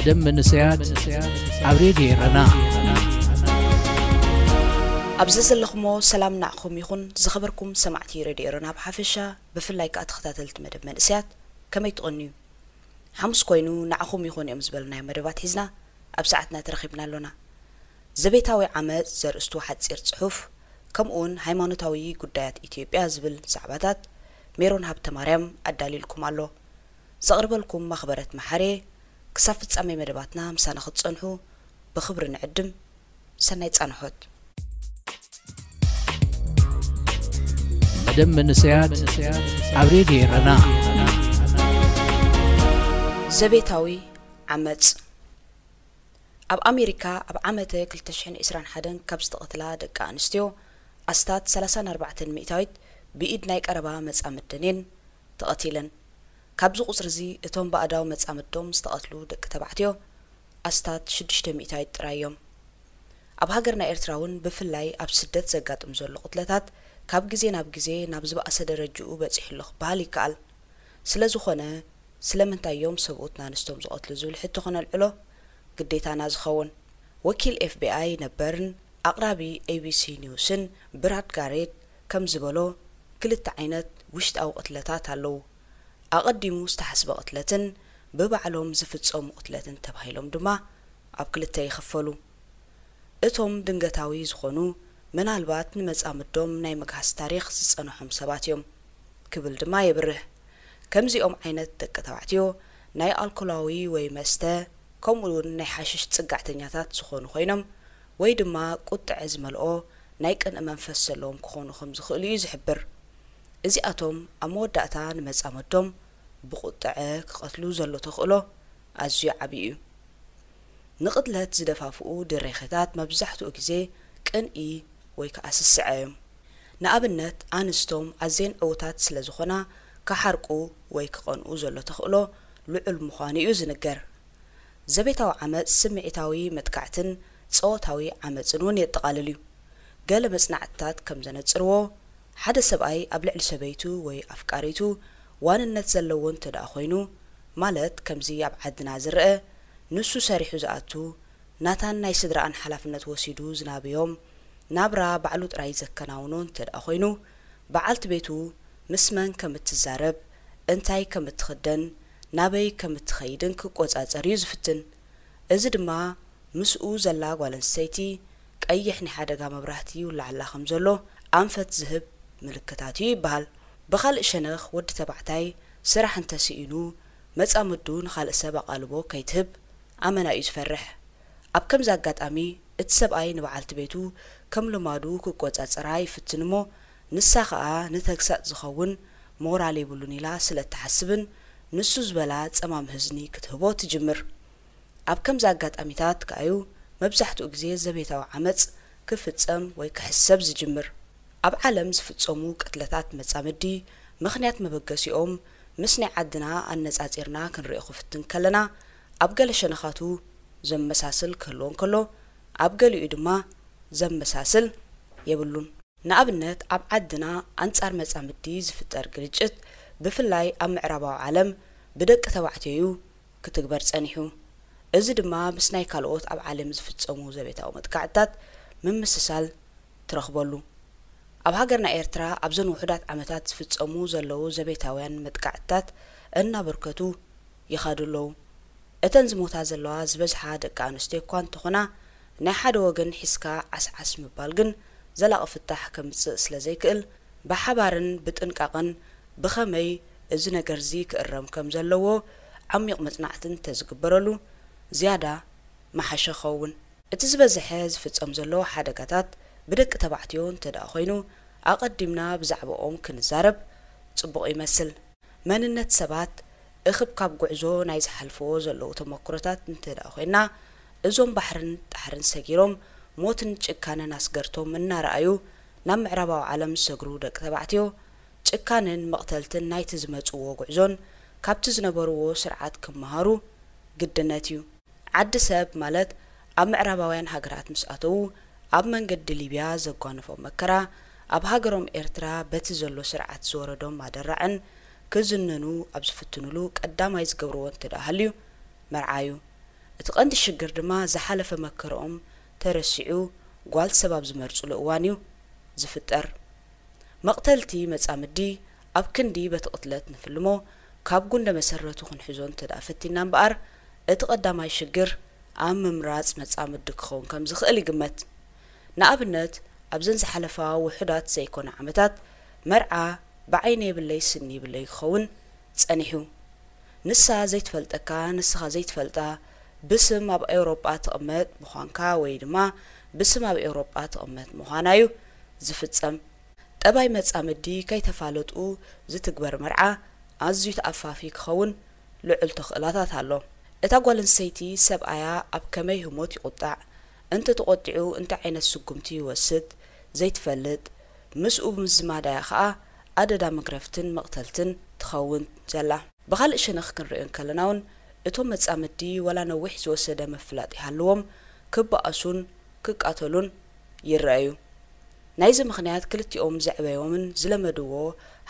ደም መንእሰያት ኣብ ሬድዮ ኤረና። ኣብ ዘዘለኹሞ ሰላም ንዓኹም ይኹን። ዝኸበርኩም ሰማዕቲ ሬድዮ ኤረና ብሓፈሻ፣ ብፍላይ ከኣ ተኸታተልቲ መደብ መንእሰያት፣ ከመይ ትቐንዩ? ሓሙስ ኮይኑ ንዓኹም ይኹን እዮም ዝበልናዮ መደባት ሒዝና ኣብ ሰዓትና ተረኺብና ኣሎና። ዘቤታዊ ዓመጽ ዘርእስቱ ሓጺር ጽሑፍ፣ ከምኡውን ሃይማኖታዊ ጉዳያት ኢትዮጵያ ዝብል ዛዕባታት ሜሮን ሃብተማርያም ኣዳልዩልኩም ኣሎ። ዘቕርበልኩም ማኽበረት መሓሬ። ክሳብ ፍጻሜ መደባትና ምሳና ክትጸንሑ ብኽብሪ ንዕድም። ሰናይ ጻንሖት። መደብ መንእሰያት ኣብ ሬድዮ ኤረና። ዘቤታዊ ዓመጽ። ኣብ ኣሜሪካ ኣብ ዓመተ ክልተ ሽሕን ዕስራን ሓደን ካብ ዝተቐትላ ደቂ ኣንስትዮ ኣስታት ሰላሳን ኣርባዕተን ሚእታዊት ብኢድ ናይ ቀረባ መጻምደን እየን ተቐቲለን። ካብዚ ቁጽሪ እዚ እቶም ብኣእዳው መጻምዶም ዝተቐትሉ ደቂ ተባዕትዮ ኣስታት ሽዱሽተ ሚእታዊት ጥራይ እዮም። ኣብ ሃገርና ኤርትራ እውን ብፍላይ ኣብ ስደት ዘጋጥም ዘሎ ቅትለታት ካብ ግዜ ናብ ግዜ ናብ ዝበኣሰ ደረጅኡ በጺሑ ኣሎ ክበሃል ይከኣል። ስለ ዝኾነ ስለምንታይ እዮም ሰብኡት ንኣንስቶም ዝቐትሉ ዝብል ሕቶ ከነልዕሎ ግዴታና ዝኸውን። ወኪል ኤፍቢኣይ ነበርን ኣቕራቢ ኤቢሲ ኒውስን ብራድ ጋሬት ከም ዝበሎ፣ ክልተ ዓይነት ውሽጣዊ ቅትለታት ኣለዉ። ኣቐዲሙ ዝተሓስበ ቅትለትን ብባዕሎም ዝፍጸሙ ቅትለትን ተባሂሎም ድማ ኣብ ክልተ ይኽፈሉ። እቶም ድንገታዊ ዝኾኑ ምናልባት ንመጻምዶም ናይ ምግሃስ ታሪኽ ዝጸንሖም ሰባት እዮም ክብል ድማ የብርህ። ከምዚኦም ዓይነት ደቂ ተባዕትዮ ናይ ኣልኮላዊ ወይ መስተ ከምኡ እውን ናይ ሓሽሽ ጽጋዕተኛታት ዝኾኑ ኮይኖም ወይ ድማ ቁጥዐ ዝመልኦ ናይ ቅንኢ መንፈስ ዘለዎም ክኾኑ ከም ዝኽእሉ እዩ ዝሕብር። እዚኣቶም ኣብ መወዳእታ ንመጻምዶም ብቁጥዐ ክቐትሉ ዘሎ ተኽእሎ ኣዝዩ ዓቢ እዩ። ንቕትለት ዝደፋፍኡ ድሬኸታት መብዛሕትኡ ግዜ ቅንኢ ወይ ከኣ ስስዐ እዮም። ንኣብነት ኣንስቶም ኣዝየን ዕዉታት ስለ ዝኾና ክሓርቁ ወይ ክቐንኡ ዘሎ ተኽእሎ ልዑል ምዃኑ እዩ ዝንገር። ዘቤታዊ ዓመጽ ስምዒታዊ መጥቃዕትን ጸወታዊ ዓመጽን እውን የጠቓልል እዩ። ገለ መጽናዕትታት ከም ዘነጽርዎ፣ ሓደ ሰብኣይ ኣብ ልዕሊ ሰበይቱ ወይ ኣፍቃሪቱ ዋንነት ዘለዎ እንተ ደኣ ኮይኑ፣ ማለት ከምዚ ኣብ ዓድና ዝረአ፣ ንሱ ሰሪሑ ዝኣቱ፣ ናታን ናይ ስድራኣን ሓላፍነት ወሲዱ ዝናብዮም ናብራ ባዕሉ ጥራይ ዘከናውኖ እንተ ደኣ ኮይኑ፣ በዓልቲ ቤቱ ምስ መን ከም እትዛረብ፣ እንታይ ከም እትኽደን፣ ናበይ ከም እትኸይድን ክቆጻጸር እዩ ዝፍትን። እዚ ድማ ምስኡ ዘላ ጓል ኣንስተይቲ ቀይሕ ናይ ሓደጋ መብራህቲ ይውላዓላ ከም ዘሎ ኣንፈት ዝህብ ምልክታት እዩ ይበሃል። ብኻልእ ሸነኽ፣ ወዲ ተባዕታይ ስራሕ እንተስኢኑ፣ መጻምዱ ንኻልእ ሰብ ኣቓልቦ ከይትህብ ኣመና እዩ ዝፈርሕ። ኣብ ከምዚ ኣጋጣሚ፣ እቲ ሰብኣይ ንበዓልቲ ቤቱ ከም ልማዱ ክቆጻጸራ ይፍትን እሞ፣ ንሳ ኸኣ ንተግሳጽ ዝኸውን ሞራል የብሉን ኢላ ስለ እትሓስብን ንሱ ዝበላ ጸማም ህዝኒ ክትህቦ ትጅምር። ኣብ ከምዚ ኣጋጣሚታት ከኣዩ መብዛሕትኡ ግዜ ዘቤታዊ ዓመጽ ክፍጸም ወይ ክሕሰብ ዝጅምር። ኣብ ዓለም ዝፍጸሙ ቅትለታት መጻምዲ ምኽንያት መበገሲኦም ምስ ናይ ዓድና ኣነጻጺርና ክንሪኦ ክፍትን ከለና፣ ኣብ ገለ ሸነኻቱ ዘመሳስል ክህልዎ እንከሎ፣ ኣብ ገሊኡ ድማ ዘመሳስል የብሉን። ንኣብነት፣ ኣብ ዓድና ኣንጻር መጻምዲ ዝፍጠር ግርጭት ብፍላይ ኣብ ምዕራባዊ ዓለም ብደቂ ተባዕትዮ እዩ ክትግበር ጸኒሑ። እዚ ድማ ምስ ናይ ካልኦት ኣብ ዓለም ዝፍጸሙ ዘቤታዊ መጥቃዕትታት ምምስሳል ትረኽበሉ። ኣብ ሃገርና ኤርትራ ኣብዘን ውሑዳት ዓመታት ዝፍጸሙ ዘለዉ ዘቤታውያን መጥቃዕትታት እናበርከቱ ይኸዱ ኣለዉ። እተን ዝሞታ ዘለዋ ዝበዝሓ ደቂ ኣንስትዮ እኳ እንተኾና፣ ናይ ሓደ ወገን ሒዝካ ዓስዓስ ምባል ግን ዘላቒ ፍታሕ ከምጽእ ስለ ዘይክእል፣ ብሓባርን ብጥንቃቕን ብኸመይ እዚ ነገርዚ ክእረም ከም ዘለዎ ዓሚቕ መጽናዕቲ እንተዝግበረሉ ዝያዳ ምሓሸ ክኸውን። እቲ ዝበዝሐ ዝፍጸም ዘሎ ሓደጋታት ብደቂ ተባዕትዮ እንተ ደኣ ኮይኑ፣ ኣቐዲምና ብዛዕባኦም ክንዛረብ ጽቡቕ ይመስል። መንነት ሰባት እኽብካብ ጉዕዞ ናይ ዝሓልፍዎ ዘለዉ ተመክሮታት እንተ ደኣ ኮይና፣ እዞም ባሕርን ጣሕርን ሰጊሮም ሞትን ጭካነን ኣስገርቶም እናረኣዩ ናብ ምዕራባዊ ዓለም ዝሰግሩ ደቂ ተባዕትዮ፣ ጭካንን መቕተልትን ናይቲ ዝመጽዎ ጉዕዞን ካብቲ ዝነበርዎ ስርዓት ክመሃሩ ግድነት እዩ። ዓዲ ሰብ ማለት ኣብ ምዕራባውያን ሃገራት ምስ ኣተዉ ኣብ መንገዲ ሊብያ ዘጓነፎም መከራ ኣብ ሃገሮም ኤርትራ በቲ ዘሎ ስርዓት ዝወረዶም ኣደራዕን ክዝንኑ ኣብ ዝፍትኑሉ ቀዳማይ ዝገብርዎ እንተ ደኣ ሃልዩ መርዓ እዩ። እቲ ቀንዲ ሽግር ድማ ዝሓለፈ መከርኦም ተረሲዑ ጓል ሰብ ኣብ ዝመርጹሉ እዋን እዩ ዝፍጠር። መቕተልቲ መጻምዲ ኣብ ክንዲ በቲ ቅትለት ንፍልሞ ካብ ጉንደ መሰረቱ ክንሕዞ እንተ ደኣ ፈቲና እምበኣር፣ እቲ ቀዳማይ ሽግር ኣብ ምምራጽ መጻምዲ ክኸውን ከም ዝኽእል ይግመት። ንኣብነት፣ ኣብዘን ዝሓለፋ ውሑዳት ዘይኮና ዓመታት፣ መርዓ ብዓይኒ የብለይ ስኒ ይብለይ ክኸውን ጸኒሑ። ንሳ ዘይትፈልጠካ፣ ንስኻ ዘይትፈልጣ፣ ብስም ኣብ ኤውሮጳ ትቕመጥ ምዃንካ ወይ ድማ ብስም ኣብ ኤውሮጳ ትቕመጥ ምዃና እዩ ዝፍጸም። ጠባይ መጻምዲ ከይተፋለጡ ዝትግበር መርዓ ኣዝዩ ተኣፋፊ ክኸውን ልዑል ተኽእላታት ኣሎ። እታ ጓል ኣንስተይቲ ሰብኣያ ኣብ ከመይ ህሞት ይቑጣዕ፣ እንተ ተቖጢዑ እንታይ ዓይነት ስጉምቲ ይወስድ ዘይትፈልጥ፣ ምስኡ ብምዝማዳ እያ ኸኣ ኣደዳ መግረፍትን መቕተልትን ትኸውን ዘላ። ብኻልእ ሸነኽ ክንሪኦ እንከለና እውን፣ እቶም መጻምዲ ዋላ ነዊሕ ዝወሰደ ምፍላጥ ይሃልዎም፣ ክበኣሱን ክቃተሉን ይረኣዩ። ናይዚ ምኽንያት ክልቲኦም ዘዕበዮምን ዝለመድዎ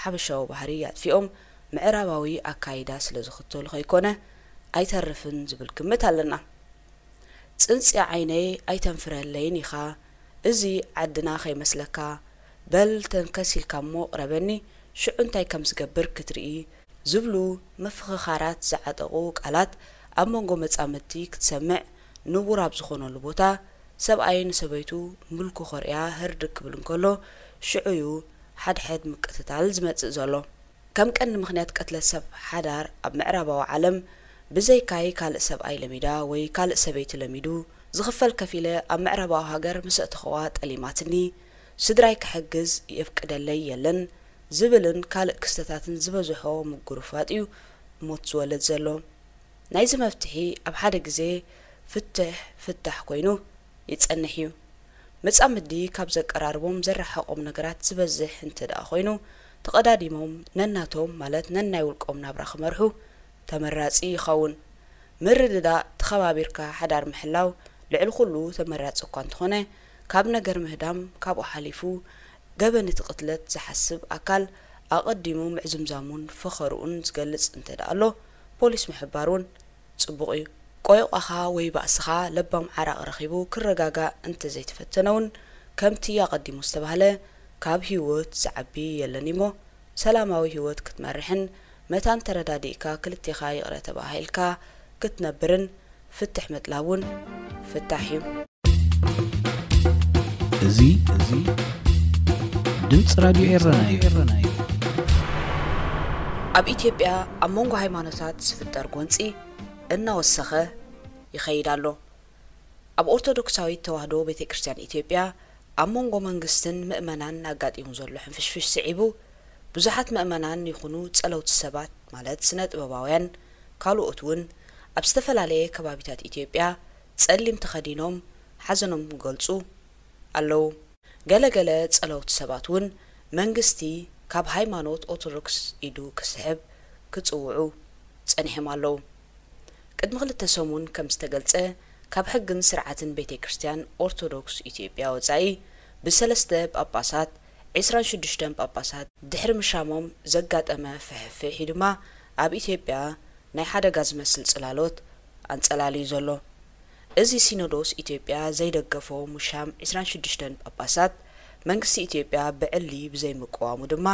ሓበሻዊ ባህሪ ኣጥፊኦም ምዕራባዊ ኣካይዳ ስለ ዝኽተሉ ከይኮነ ኣይተርፍን ዝብል ግምት ኣለና። ጽንጺ ዓይነይ ኣይተንፍረለይን ኢኻ፣ እዚ ዓድና ከይመስለካ፣ በል ተንከስ ኢልካ እሞ ቅረበኒ፣ ሽዑ እንታይ ከም ዝገብር ክትርኢ፣ ዝብሉ ምፍኽኻራት ዝዓጠቑ ቃላት ኣብ መንጎ መጻምድቲ ክትሰምዕ ንቡር ኣብ ዝኾነሉ ቦታ፣ ሰብኣይ ንሰበይቱ ምልኩ ከርእያ ህርድግ ክብል እንከሎ፣ ሽዑ'ዩ ሓድሕድ ምቅትታል ዝመጽእ ዘሎ። ከም ቀንዲ ምኽንያት ቅትለት ሰብ ሓዳር ኣብ ምዕራባዊ ዓለም፣ ብዘይካይ ካልእ ሰብኣይ ለሚዳ ወይ ካልእ ሰበይቲ ለሚዱ፣ ዝኽፈል ከፊለ ኣብ ምዕራባዊ ሃገር ምስ ኣእተኽዋ ጠሊማትኒ፣ ስድራይ ክሕግዝ የፍቅደለይ የለን ዝብልን ካልእ ክስተታትን ዝበዝሖ ምጉርፋጥ እዩ ሞት ዝወልድ ዘሎ። ናይዚ መፍትሒ ኣብ ሓደ ግዜ ፍትሕ ፍታሕ ኮይኑ ይጸንሕ እዩ። መጻምዲ ካብ ዘቀራርቦም ዘረሓቖም ነገራት ዝበዝሕ እንተ ደኣ ኮይኑ፣ ተቐዳዲሞም ነናቶም ማለት ነናይ ውልቆም ናብራ ክመርሑ ተመራጺ ይኸውን። ምርድዳእ፣ ተኸባቢርካ ሓዳር ምሕላው ልዕሊ ኩሉ ተመራጺ እኳ እንተኾነ፣ ካብ ነገር ምህዳም ካብኡ ሓሊፉ ገበን እቲ ቅትለት ዝሓስብ ኣካል ኣቐዲሙ ምዕዝምዛሙን ፈኸርኡን ዝገልጽ እንተ ደኣ ኣሎ፣ ፖሊስ ምሕባር እውን ጽቡቕ እዩ። ቆይቋኻ ወይ ባእስኻ ለባም ዓራቒ ረኺቡ ክረጋጋእ እንተ ዘይተፈተነ እውን፣ ከምቲ ኣቐዲሙ ዝተባህለ፣ ካብ ህይወት ዝዓቢ የለን እሞ፣ ሰላማዊ ህይወት ክትመርሕን መታን ተረዳዲእካ ክልቴኻ ይቕረ ተባሃሂልካ ክትነብርን ፍትሕ ምጥላብ እውን ፍታሕ እዩ። እዚ፣ እዚ ድምጺ ራድዮ ኤረና እዩ። ኣብ ኢትዮጵያ ኣብ መንጎ ሃይማኖታት ዝፍጠር ጎንጺ እናወሰኸ ይኸይድ ኣሎ። ኣብ ኦርቶዶክሳዊት ተዋህዶ ቤተ ክርስቲያን ኢትዮጵያ ኣብ መንጎ መንግስትን ምእመናን ኣጋጢሙ ዘሎ ሕንፍሽፍሽ ስዒቡ፣ ብዙሓት ምእመናን ይኹኑ ጸለውቲ ሰባት፣ ማለት ስነ ጥበባውያን፣ ካልኦት እውን ኣብ ዝተፈላለየ ከባቢታት ኢትዮጵያ ጸሊም ተኸዲኖም ሓዘኖም ይገልጹ ኣለዉ። ገለ ገለ ጸለውቲ ሰባት እውን መንግስቲ ካብ ሃይማኖት ኦርቶዶክስ ኢዱ ክስሕብ ክጽውዑ ጸኒሖም ኣለዉ። ቅድሚ ክልተ ሰሙን ከም ዝተገልጸ፣ ካብ ሕግን ስርዓትን ቤተ ክርስቲያን ኦርቶዶክስ ኢትዮጵያ ወጻኢ፣ ብሰለስተ ጳጳሳት፣ ዕስራን ሽዱሽተን ጳጳሳት ድሕሪ ምሻሞም ዘጋጠመ ፍሕፍሕ እዩ ድማ ኣብ ኢትዮጵያ ናይ ሓደጋ ዝመስል ጽላሎት ኣንጸላልዩ ዘሎ። እዚ ሲኖዶስ ኢትዮጵያ ዘይደገፎ ሙሻም ዕስራን ሽዱሽተን ጳጳሳት፣ መንግስቲ ኢትዮጵያ ብዕሊ ብዘይምቅዋሙ ድማ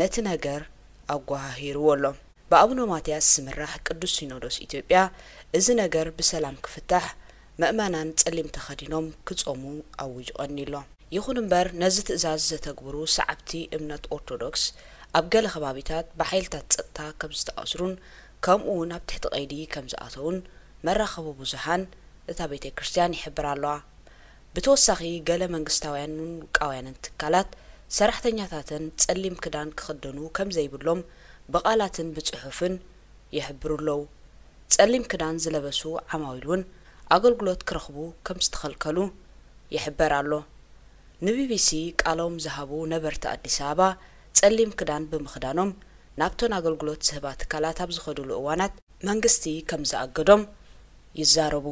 ነቲ ነገር ኣጓሃሂርዎ ኣሎ። ብኣቡነ ማትያስ ዝምራሕ ቅዱስ ሲኖዶስ ኢትዮጵያ፣ እዚ ነገር ብሰላም ክፍታሕ፣ ምእመናን ጸሊም ተኸዲኖም ክጾሙ ኣዊጁ ቀኒሎ። ይኹን እምበር፣ ነዚ ትእዛዝ ዘተግብሩ ሰዓብቲ እምነት ኦርቶዶክስ፣ ኣብ ገለ ከባቢታት ብሓይልታት ጸጥታ ከም ዝተኣስሩን ከምኡ እውን ኣብ ትሕቲ ቀይዲ ከም ዝኣተዉን መራኸቢ ብዙሃን እታ ቤተ ክርስቲያን ይሕብራ ኣለዋ። ብተወሳኺ፣ ገለ መንግስታውያንን ውልቃውያንን ትካላት፣ ሰራሕተኛታተን ጸሊም ክዳን ክኽደኑ ከም ዘይብሎም ብቓላትን ብጽሑፍን ይሕብሩ ኣለዉ። ጸሊም ክዳን ዝለበሱ ዓማዊል እውን ኣገልግሎት ክረኽቡ ከም ዝተኸልከሉ ይሕበር ኣሎ። ንቢቢሲ ቃሎም ዝሃቡ ነበርቲ ኣዲስ ኣበባ፣ ጸሊም ክዳን ብምኽዳኖም ናብተን ኣገልግሎት ዝህባ ትካላት ኣብ ዝኸድሉ እዋናት መንግስቲ ከም ዝኣገዶም ይዛረቡ።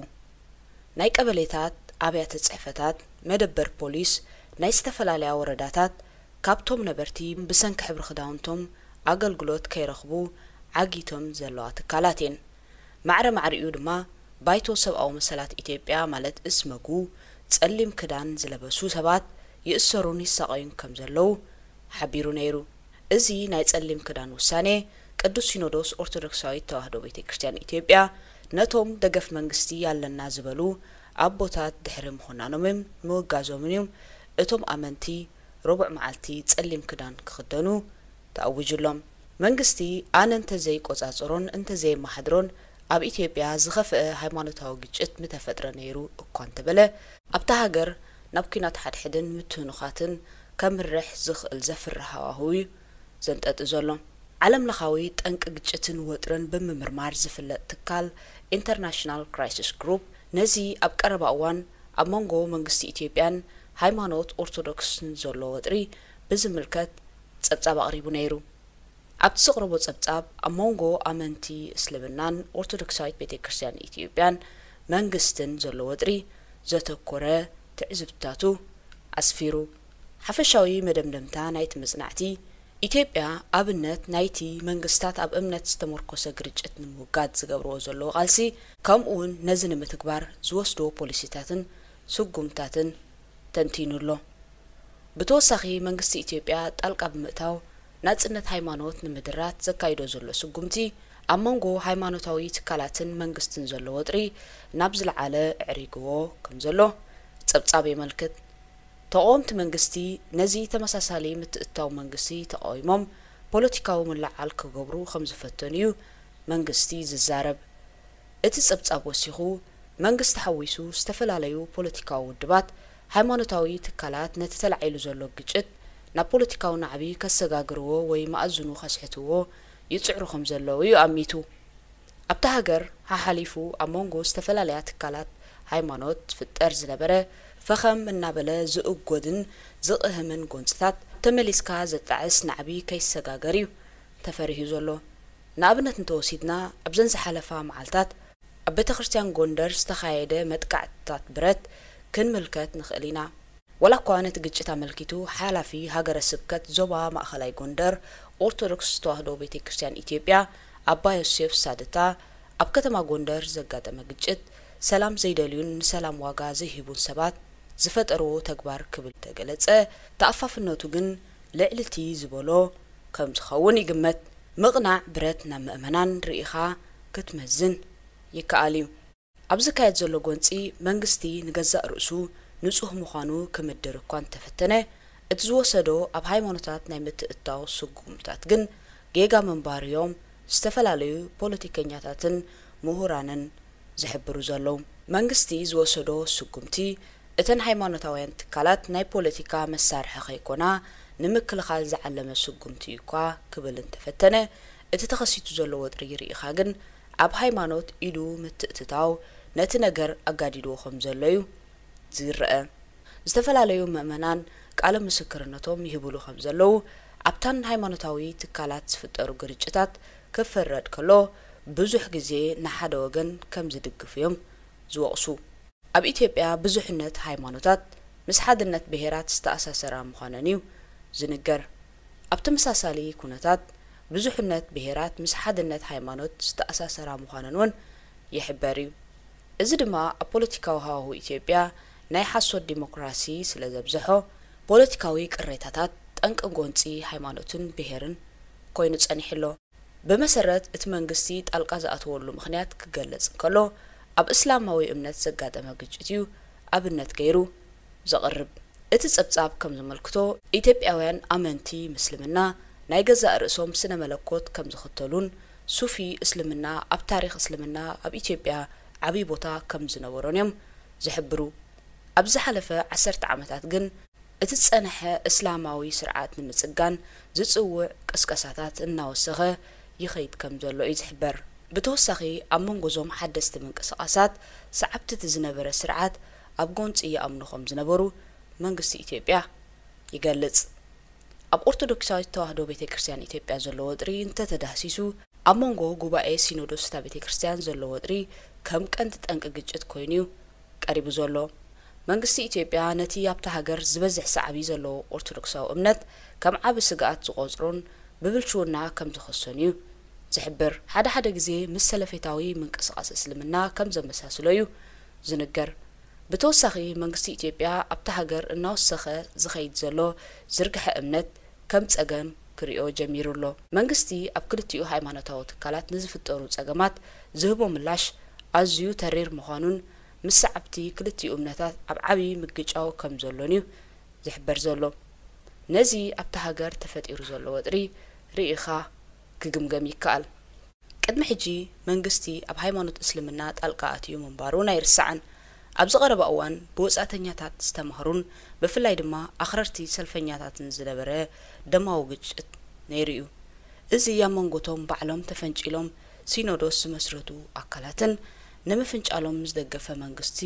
ናይ ቀበሌታት፣ ኣብያተ ጽሕፈታት፣ መደበር ፖሊስ፣ ናይ ዝተፈላለያ ወረዳታት፣ ካብቶም ነበርቲ ብሰንኪ ሕብሪ ክዳውንቶም ኣገልግሎት ከይረኽቡ ዓጊቶም ዘለዋ ትካላት እየን። ማዕረ ማዕሪኡ ድማ ባይቶ ሰብኣዊ መሰላት ኢትዮጵያ ማለት እስመጉ ጸሊም ክዳን ዝለበሱ ሰባት ይእሰሩን ይሳቐዩን ከም ዘለዉ ሓቢሩ ነይሩ። እዚ ናይ ጸሊም ክዳን ውሳኔ ቅዱስ ሲኖዶስ ኦርቶዶክሳዊት ተዋህዶ ቤተ ክርስቲያን ኢትዮጵያ ነቶም ደገፍ መንግስቲ ኣለና ዝበሉ ኣቦታት ድሕሪ ምኹናኖምን ምውጋዞምን እዮም እቶም ኣመንቲ ረቡዕ መዓልቲ ጸሊም ክዳን ክኽደኑ ተኣዊጁሎም። መንግስቲ ኣነ እንተዘይቆጻጸሮን እንተዘየመሓድሮን ኣብ ኢትዮጵያ ዝኸፍአ ሃይማኖታዊ ግጭት ምተፈጥረ ነይሩ እኳ እንተበለ ኣብታ ሃገር ናብ ኲናት ሓድሕድን ምትህኑኻትን ከምርሕ ዝኽእል ዘፍርህ ሃዋህው እዩ ዘንጠጢ ዘሎ። ዓለም ለኻዊ ጠንቂ ግጭትን ወጥርን ብምምርማር ዝፍለጥ ትካል ኢንተርናሽናል ክራይሲስ ግሩፕ ነዚ ኣብ ቀረባ እዋን ኣብ መንጎ መንግስቲ ኢትዮጵያን ሃይማኖት ኦርቶዶክስን ዘሎ ወጥሪ ብዝምልከት ጸብጻብ ኣቕሪቡ ነይሩ። ኣብቲ ዘቕረቦ ጸብጻብ ኣብ መንጎ ኣመንቲ እስልምናን ኦርቶዶክሳዊት ቤተ ክርስቲያን ኢትዮጵያን መንግስትን ዘሎ ወጥሪ ዘተኮረ ትዕዝብትታቱ ኣስፊሩ። ሓፈሻዊ መደምደምታ ናይቲ መጽናዕቲ፣ ኢትዮጵያ ኣብነት ናይቲ መንግስታት ኣብ እምነት ዝተመርኮሰ ግርጭት ንምውጋድ ዝገብርዎ ዘለዉ ቃልሲ ከምኡውን ነዚ ንምትግባር ዝወስድዎ ፖሊሲታትን ስጉምታትን ተንቲኑ ኣሎ። ብተወሳኺ መንግስቲ ኢትዮጵያ ጣልቃ ብምእታው ናጽነት ሃይማኖት ንምድራት ዘካይዶ ዘሎ ስጉምቲ ኣብ መንጎ ሃይማኖታዊ ትካላትን መንግስትን ዘሎ ወጥሪ ናብ ዝለዓለ ኣዕሪግዎ ከም ዘሎ ጸብጻብ የመልክት። ተቓወምቲ መንግስቲ ነዚ ተመሳሳሊ ምትእትታው መንግስቲ ተቓዊሞም ፖለቲካዊ ምልዕዓል ክገብሩ ከም ዝፈተኑ እዩ መንግስቲ ዝዛረብ። እቲ ጸብጻብ ወሲኹ መንግስቲ ሓዊሱ ዝተፈላለዩ ፖለቲካዊ ውድባት፣ ሃይማኖታዊ ትካላት ነቲ ተላዒሉ ዘሎ ግጭት ናብ ፖለቲካዊ ናዕቢ ከሰጋግርዎ ወይ መኣዝኑ ከስሕትዎ ይጽዕሩ ከም ዘለዉ እዩ ኣሚቱ። ኣብታ ሃገር ሓሓሊፉ ኣብ መንጎ ዝተፈላለያ ትካላት ሃይማኖት ዝፍጠር ዝነበረ ፈኸም እናበለ ዝእጎድን ዝቕህምን ጎንጽታት ተመሊስካ ዘጣዕስ ናዕቢ ከይሰጋገር እዩ ተፈሪሁ ዘሎ። ንኣብነት እንተወሲድና ኣብዘን ዝሓለፋ መዓልታት ኣብ ቤተ ክርስቲያን ጎንደር ዝተኻየደ መጥቃዕትታት ብረት ክንምልከት ንኽእል ኢና። ዋላ እኳ ነቲ ግጭት ኣመልኪቱ ሓላፊ ሃገረ ስብከት ዞባ ማእኸላይ ጎንደር ኦርቶዶክስ ተዋህዶ ቤተ ክርስቲያን ኢትዮጵያ ኣባ ዮሴፍ ሳድታ ኣብ ከተማ ጎንደር ዘጋጠመ ግጭት ሰላም ዘይደልዩን ንሰላም ዋጋ ዘይህቡን ሰባት ዝፈጠርዎ ተግባር ክብል ተገለጸ፣ ተኣፋፍነቱ ግን ልዕሊ እቲ ዝበሎ ከም ዝኸውን ይግመት። ምቕናዕ ብረት ናብ ምእመናን ርኢኻ ክትመዝን ይከኣል እዩ። ኣብ ዝካየድ ዘሎ ጎንጺ መንግስቲ ንገዛእ ርእሱ ንጹህ ምዃኑ ክምድር እኳ እንተፈተነ፣ እቲ ዝወሰዶ ኣብ ሃይማኖታት ናይ ምትእትታው ስጉምታት ግን ጌጋ ምንባሩ እዮም ዝተፈላለዩ ፖለቲከኛታትን ምሁራንን ዝሕብሩ ዘለዉ። መንግስቲ ዝወሰዶ ስጉምቲ እተን ሃይማኖታውያን ትካላት ናይ ፖለቲካ መሳርሒ ከይኮና ንምክልኻል ዝዓለመ ስጉምቲ እዩ እኳ ክብል እንተፈተነ፣ እቲ ተኸሲቱ ዘሎ ወጥሪ ርኢኻ ግን ኣብ ሃይማኖት ኢዱ ምትእትታው ነቲ ነገር ኣጋዲድዎ ከም ዘሎ እዩ ዝረአ። ዝተፈላለዩ ምእመናን ቃለ ምስክርነቶም ይህብሉ ከም ዘለዉ፣ ኣብታን ሃይማኖታዊ ትካላት ዝፍጠሩ ግርጭታት ክፍረድ ከሎ ብዙሕ ግዜ ንሓደ ወገን ከም ዝድግፍ እዮም ዝወቕሱ። ኣብ ኢትዮጵያ ብዙሕነት ሃይማኖታት ምስ ሓድነት ብሄራት ዝተኣሳሰራ ምዃነን እዩ ዝንገር። ኣብ ተመሳሳሊ ኩነታት ብዙሕነት ብሄራት ምስ ሓድነት ሃይማኖት ዝተኣሳሰራ ምዃነን እውን ይሕበር እዩ። እዚ ድማ ኣብ ፖለቲካዊ ሃዋህው ኢትዮጵያ ናይ ሓሶት ዲሞክራሲ ስለ ዘብዝሖ፣ ፖለቲካዊ ቅሬታታት ጠንቂ ጎንጺ ሃይማኖትን ብሄርን ኮይኑ ጸኒሑ ኣሎ። ብመሰረት እቲ መንግስቲ ጣልቃ ዝኣተወሉ ምኽንያት ክገልጽ እንከሎ፣ ኣብ እስላማዊ እምነት ዘጋጠመ ግጭት እዩ ኣብነት ገይሩ ዘቕርብ። እቲ ጸብጻብ ከም ዘመልክቶ፣ ኢትዮጵያውያን ኣመንቲ ምስልምና ናይ ገዛእ ርእሶም ስነ መለኮት ከም ዝኽተሉን ሱፊ እስልምና ኣብ ታሪኽ እስልምና ኣብ ኢትዮጵያ ዓብዪ ቦታ ከም ዝነበሮን እዮም ዝሕብሩ። ኣብ ዝሓለፈ ዓሰርተ ዓመታት ግን እቲ ዝጸንሐ እስላማዊ ስርዓት ንምጽጋን ዝጽውዕ ቅስቀሳታት እናወሰኸ ይኸይድ ከም ዘሎ እዩ ዝሕበር። ብተወሳኺ ኣብ መንጎ እዞም ሓደስቲ ምንቅስቓሳት ሰዓብቲ እቲ ዝነበረ ስርዓት ኣብ ጎንጺ ይኣምኑ ከም ዝነበሩ መንግስቲ ኢትዮጵያ ይገልጽ። ኣብ ኦርቶዶክሳዊት ተዋህዶ ቤተ ክርስቲያን ኢትዮጵያ ዘሎ ወጥሪ እንተተዳህሲሱ ኣብ መንጎ ጉባኤ ሲኖዶስ እታ ቤተ ክርስቲያን ዘሎ ወጥሪ ከም ቀንዲ ጠንቂ ግጭት ኮይኑ እዩ ቀሪቡ ዘሎ። መንግስቲ ኢትዮጵያ ነቲ ኣብታ ሃገር ዝበዝሕ ሳዕቢ ዘለዎ ኦርቶዶክሳዊ እምነት ከም ዓቢ ስግኣት ዝቖጽሮን ብብልሽውና ከም ዝኸሶን እዩ ዝሕብር፣ ሓደ ሓደ ግዜ ምስ ሰለፌታዊ ምንቅስቓስ እስልምና ከም ዘመሳስሎ እዩ ዝንገር። ብተወሳኺ መንግስቲ ኢትዮጵያ ኣብታ ሃገር እናወሰኸ ዝኸይድ ዘሎ ዝርግሐ እምነት ከም ጸገም ክሪኦ ጀሚሩ ኣሎ። መንግስቲ ኣብ ክልቲኡ ሃይማኖታዊ ትካላት ንዝፍጠሩ ጸገማት ዝህቦ ምላሽ ኣዝዩ ተሪር ምዃኑን ምስ ሰዓብቲ ክልቲኡ እምነታት ኣብ ዓብዪ ምግጫው ከም ዘሎን እዩ ዝሕበር ዘሎ። ነዚ ኣብታ ሃገር ተፈጢሩ ዘሎ ወጥሪ ርኢኻ ክግምገም ይከኣል። ቅድሚ ሕጂ መንግስቲ ኣብ ሃይማኖት እስልምና ጣልቃ ኣትዩ ምንባሩ ኣይርሳዕን። ኣብዚ ቀረባ እዋን ብወጻእተኛታት ዝተማህሩን ብፍላይ ድማ ኣኽረርቲ ሰልፈኛታትን ዝነበረ ደማዊ ግጭት ነይሩ እዩ። እዚ ኣብ መንጎቶም ባዕሎም ተፈንጪሎም ሲኖዶስ ዝመስረቱ ኣካላትን ንምፍንጫሎም ዝደገፈ መንግስቲ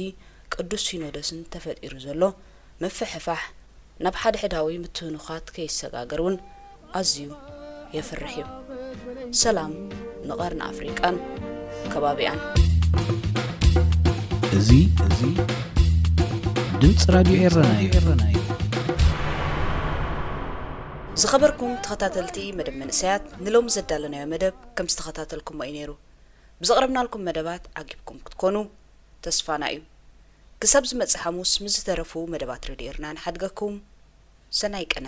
ቅዱስ ሲኖዶስን ተፈጢሩ ዘሎ ምፍሕፋሕ ናብ ሓድሕዳዊ ምትህኑኻት ከይሰጋገር እውን ኣዝዩ የፍርሕ እዩ። ሰላም ንቐርኒ ኣፍሪቃን ከባቢኣን። እዚ እዚ ድምፂ ራዲዮ ኤረና እዩ። ዝኸበርኩም ተኸታተልቲ መደብ መንእሰያት፣ ንሎሚ ዘዳለናዮ መደብ ከም ዝተኸታተልኩሞ እዩ ነይሩ። ብዘቕረብናልኩም መደባት ዓጊብኩም ክትኮኑ ተስፋና እዩ። ክሳብ ዝመጽእ ሓሙስ ምስ ዝተረፉ መደባት ሬድዮ ኤርና ንሓድገኩም። ሰናይ ቅነ።